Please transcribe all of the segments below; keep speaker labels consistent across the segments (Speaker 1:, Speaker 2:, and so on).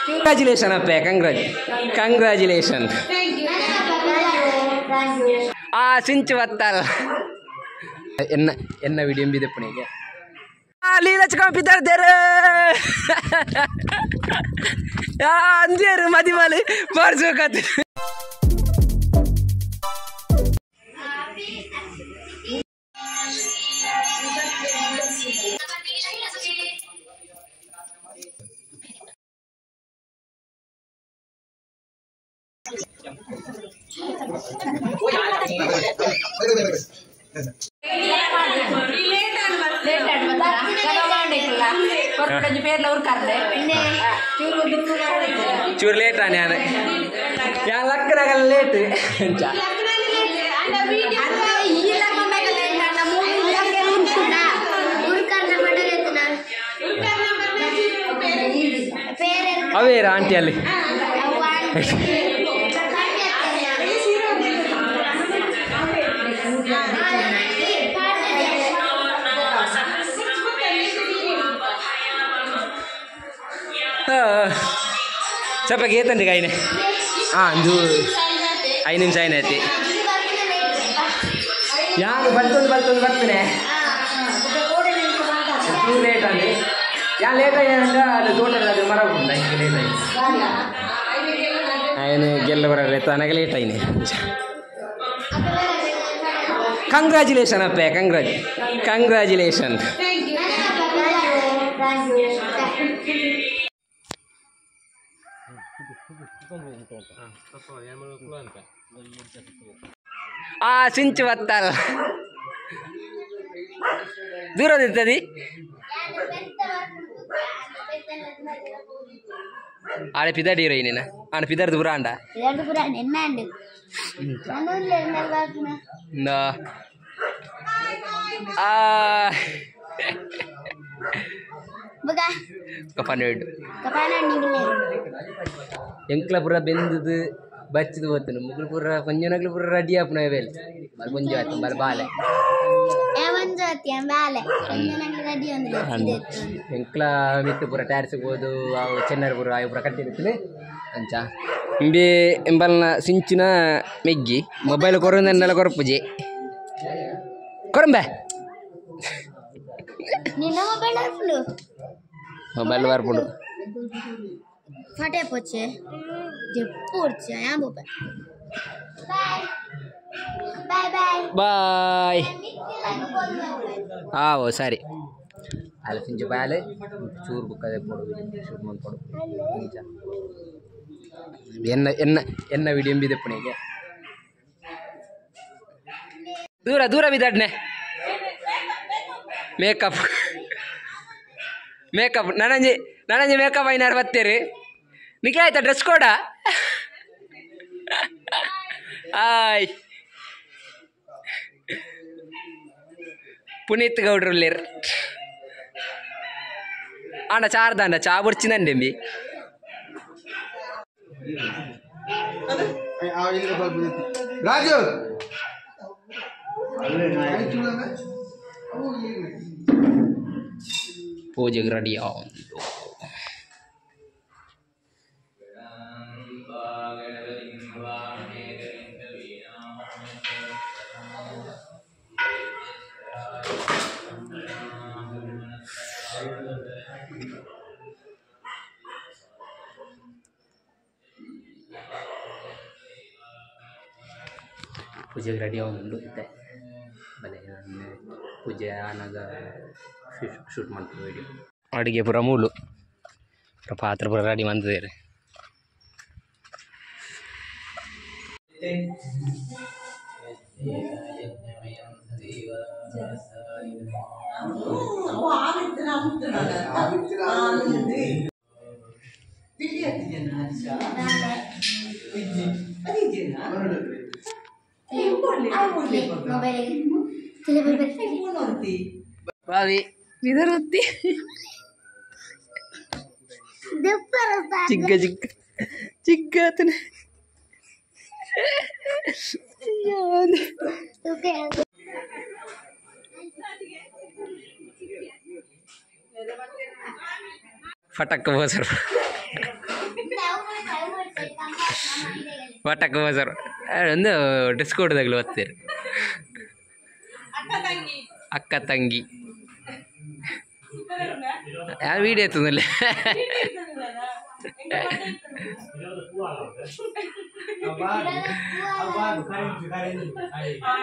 Speaker 1: Congratulation ಅಪ್ಪೆ, congratulation. ಆ ಸಿಂಚು ಬತ್ತಲ್ ಎನ್ನ ಎನ್ನ ವಿಡಿಯೋ ಎಂಬಿದೆ ಪುಣೆಗೆ. ಲೀಲಚ್ ಕಾಪಿದ್ದಾರೆ ಅಂಜೇರು ಮದಿಮಾಲೆ ಬಾರ್ಸೋಕತ್ತೆ. ಚೂರು ಲೇಟ್ ಆನೆ ಯಾನ್ ಲಕ್ಕನಾಗಲ್ಲ ಲೇಟ್. ಅವೇರ ಆಂಟಿ ಅಲ್ಲಿ ಸ್ವಲ್ಪ ಗೇತಂడి ಐನೆ. ಹಾಂ ಅಂದು 5 ನಿಮಿಷ ಐನಾಯ್ತು. ಯಾರು ಬರ್ತೊಂದು ಬರ್ತೊಂದು ಬರ್ತೇನೆ ಚೂರು ಲೇಟ್ ಅಲ್ಲಿ. ಯಾ ಲೇಟ್ ಆಯ್ತು ಅಲ್ಲಿ ತೋಟದ ಅದು ಮರ ಉಂಟು ಲೇಟ್ ಆಯ್ತು. ఆయన ಗೆಲ್ಲ ಬರಲ್ಲ ತನಗೆ ಲೇಟ್ ಆಯ್ನೆ. ಕಂಗ್ರಾಚುಲೇಷನ್ ಅಪ್ಪೆ, ಕಂಗ್ರಾಚುಲೇಷನ್. ಆ ಸಿಂಚು ಬತ್ತಲ್ ದೂರದಿರ್ತದಿ. ಆಡೆ ಪಿದಡಿ ನೀನು ಆಡ ಪಿದರ್ದು ಪುರಾಂಡ ಎಂಕ್ಲ ಪೂರ ಬೆಂದದು ಬಚ್ಚಿದು ಹೋಗ್ತಾನೆ ಮುಗುಳು ಪೂರ ಕೊಂಜನಗ್ಲು ಪೂರ ರೆಡಿ ಆಪುನ ವೇಲೆ ಬಲ್ ಮುಂಜು ಆಯ್ತು ಬಲ್ ಬಾಲೆ ಎಂಕ್ಲ ಮಿತ್ತು ಪೂರ ಟ್ಯಾರ್ಸಿಗೆ ಹೋದು ಅವು ಚೆನ್ನರ್ ಪೂರ ಅವು ಪೂರ ಕಟ್ಟಿರ್ತೀನಿ ಅಂಚ ಇಂಬಿ ಎಂಬಲ್ನ ಸಿಂಚಿನ ಮೆಗ್ಗಿ ಮೊಬೈಲ್ ಕೊರೊಂದನ್ನೆಲ್ಲ ಕೊರಪುಜಿ ಕೊರಂಬೆ ಮೊಬೈಲ್ ಬರ್ಪುಂಡು
Speaker 2: ಫಟೆ ಪೋಚೆ ಜೆಪ್ಪು ಬಾಯ್ ಬಾಯ್ ಬಾಯ್
Speaker 1: ಬಾಯ್. ಆವೋ ಸರಿ ಅಲ್ಲ ಸಿಂಚು ಬಾಯಲೆ ಚೂರು ಬುಕ್ಕದೆ ಪೋಡು ಶೂಟ್ ಮಾಡ್ಕೊಡು ನಿಜ. ಎನ್ನ ಎನ್ನ ಎನ್ನ ವಿಡಿಯೋ ಎಂಬಿದೆ ಪುಣೆಗೆ ದೂರ ದೂರ ಬಿದ್ದಾಡ್ನೆ. ಮೇಕಪ್ ಮೇಕಪ್ ನನಂಜಿ ನನಂಜಿ ಮೇಕಪ್ ಐನಾರು ಬತ್ತೀರಿ ನಿಖಿಲ ಆಯ್ತಾ ಡ್ರೆಸ್ ಕೋಡ. ಆಯ್ ಪುನೀತ್ ಗೌಡ್ರುಲ್ಲೇರ್ ಆಂಡ ಚಾರ್ದಾಂಡ ಚಾ ಬುರ್ಚಿనండి.
Speaker 3: ರಾಜು
Speaker 1: ಪೂಜೆಗೆ ರೆಡಿ ಪೂಜೆಗೆ ರೆಡಿ ಆಗೊಂಡು ಇತ್ತೆ ಬಲೆ ಪೂಜೆ ಆನಾಗ ಶೂಟ್ ಮಾಡ್ತೀವಿ ವಿಡಿಯೋ. ಅಡುಗೆ ಪೂರ ಮೂಲು ಪೂರ ಪಾತ್ರೆ ಪೂರ ರೆಡಿ ಮಂದಿದ್ದಾರೆ. ಬಾವಿ ಚಿಕ್ಕ ಚಿಕ್ಕ ಚಿಕ್ಕ ಆತನ. ಫಟಕ್ ಬೋಸರು ಫಟಕ್ ಬೋಸರು ಒಂದು ಡ್ರೆಸ್ ಕೋಡ್ದಾಗಲು ಬತ್ತೀರಿ ಅಕ್ಕ ತಂಗಿ ಯಾರು ವೀಡಿಯೋ ಎತ್ತದಲ್ಲ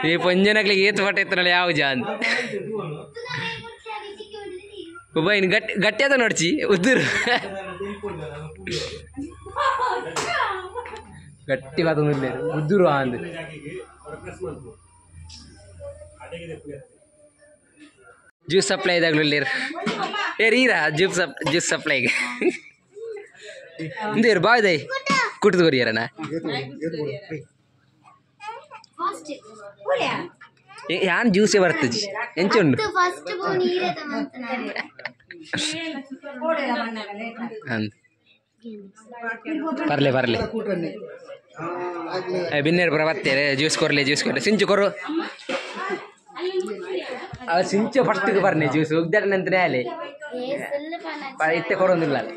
Speaker 1: ಈ ಪಂಜನಕ್ಲಿಗೆ ಏತ್ ಫಟ ಎತ್ತನಲ್ಲ ಯಾವ ಜಾನ್ ಒಬ್ಬ ಇನ್ನು ಗಟ್ಟಿ ಗಟ್ಟಿ ಅದ ನೋಡ್ಚಿ ಉದ್ದುರು ಗಟ್ಟಿ ಬಾತೊಂದಿಲ್ಲ ಉದ್ದುರು ಅಂದ್ ಜ್ಯೂಸ್ ಸಪ್ಲೈ ಇದಾಗ್ಲು ಇಲ್ಲಿ ಏ ರೀರಾ ಜ್ಯೂಸ್ ಜ್ಯೂಸ್ ಸಪ್ಲೈಗೆ ಇಂದೇರು ಬಾಯ್ದೈ ಕುಟ್ಟದು ಕೊರಿಯರಣ ಯಾನ್ ಜ್ಯೂಸೇ ಬರ್ತಜಿ ಎಂಚ ಉಂಡು ಪರ್ಲೆ ಪರ್ಲೆ ಬಿನ್ನೇರು ಪುರ ಬತ್ತೇರೆ ಜ್ಯೂಸ್ ಕೊರ್ಲೆ ಜ್ಯೂಸ್ ಕೊರ್ಲೆ ಸಿಂಚು ಕೊರು ಅವ ಸಿಂಚು ಫಸ್ಟ್ಗೆ ಬರ್ನೆ ಜ್ಯೂಸ್ ಉಗ್ದಾಡನಂತನೇ ಅಲ್ಲಿ ಇತ್ತೆ ಕೊರೊಂದಿಲ್ಲ ಅಲ್ಲಿ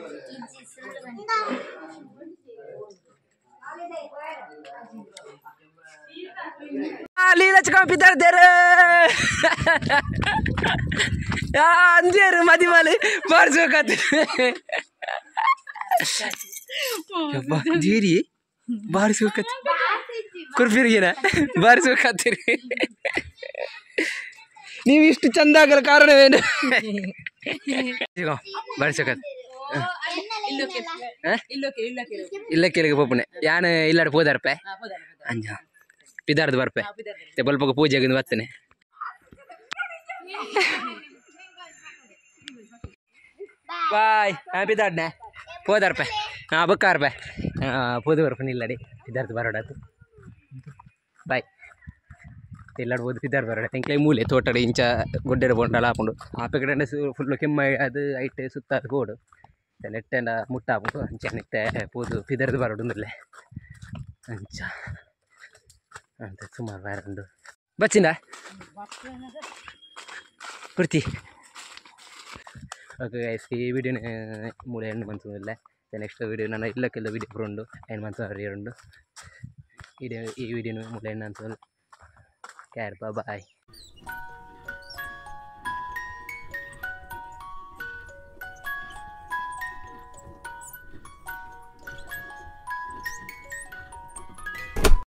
Speaker 1: ಲೀಲಚ್ ಕಾಂಪಿದ್ದಾರೆ ಅಂಜೇರು ಮದಿಮಾಲೆ ಬಾರಿಸ್ಬೇಕಾಗ್ತದೆ ಜೀರಿ ಬಾರಿಸ್ಬೇಕಾಗ್ತದೆ ಕುರ್ಫಿರಿಗೆನ ಬಾರಿಸ್ಬೇಕಾಗ್ತೀರಿ ನೀವು ಇಷ್ಟು ಚಂದ ಆಗಲು ಕಾರಣವೇನು? ಬಾರಿಸ್ಬೇಕಾಗ್ತದೆ ಇಲ್ಲ ಕೇಳಿಗೆ ಪೋಪುಣೆ ಯಾನ್ ಇಲ್ಲಾಡ ಪೋದಾರ್ಪೆ ಅಂಜ ಪಿದಾರ್ದು ಬರ್ಪೆ ಬಲ್ಪಕ ಪೂಜೆಗೆ ಬರ್ತೇನೆ ಬಾಯ್. ಹಾಂ ಪಿದಾಡ್ನೆ ಪೋದಾರ್ಪೆ ಹಾಂ ಬುಕ್ಕಾರ್ಪೆ ಪೋದು ಬರ್ಪೆ ಇಲ್ಲಡಿ ಪಿದಾರ್ದು ಬರೋಡಾತು ಬಾಯ್. ಎಲ್ಲಾಡ್ಬೋದು ಪಿದಾರ್ ಬರೋಡ ಎಂಕ್ಲೆ ಮೂಲೆ ತೋಟಡ್ ಇಂಚ ಗುಡ್ಡೆಡ್ ಬೋಂಡಲ ಆಪುಂಡು ಆಪೆ ಕಡೆ ಫುಲ್ ಕೆಮ್ಮ ಅದು ಐಟ್ ಸುತ್ತ ಗೋಡು ನೆಟ್ಟೆಂಡ ಮುಟ್ಟ ಆಪುಂಡು ಅಂಚ ನೆಟ್ಟೆ ಪೋದು ಪಿದರ್ದು ಬರೋಡು ಉಂದುಲ್ಲೆ ಅಂಚ ಅಂತ ಸುಮಾರು ಬೇರೆ ಉಂಡು ಬಚ್ಚಿಂದ ಕುರ್ತಿ. ಓಕೆ ಗೈಸ್, ಈ ವಿಡಿಯೋನ ಮೂಲೆ ಎಂಡ್ ಮಂತೊಂದುಲ್ಲೆ ನೆಕ್ಸ್ಟ್ ವಿಡಿಯೋ ನಾನು ಇಲ್ಲಕ್ಕೆಲ್ಲ ವಿಡಿಯೋ ಪೂರ ಎಂಡ್ ಮಂತ್ ಉಂಡು ಈ ವಿಡಿಯೋನ ಮೂಲೆ ಎಂಡ್ ಅಂತೊಂದು. Char boy.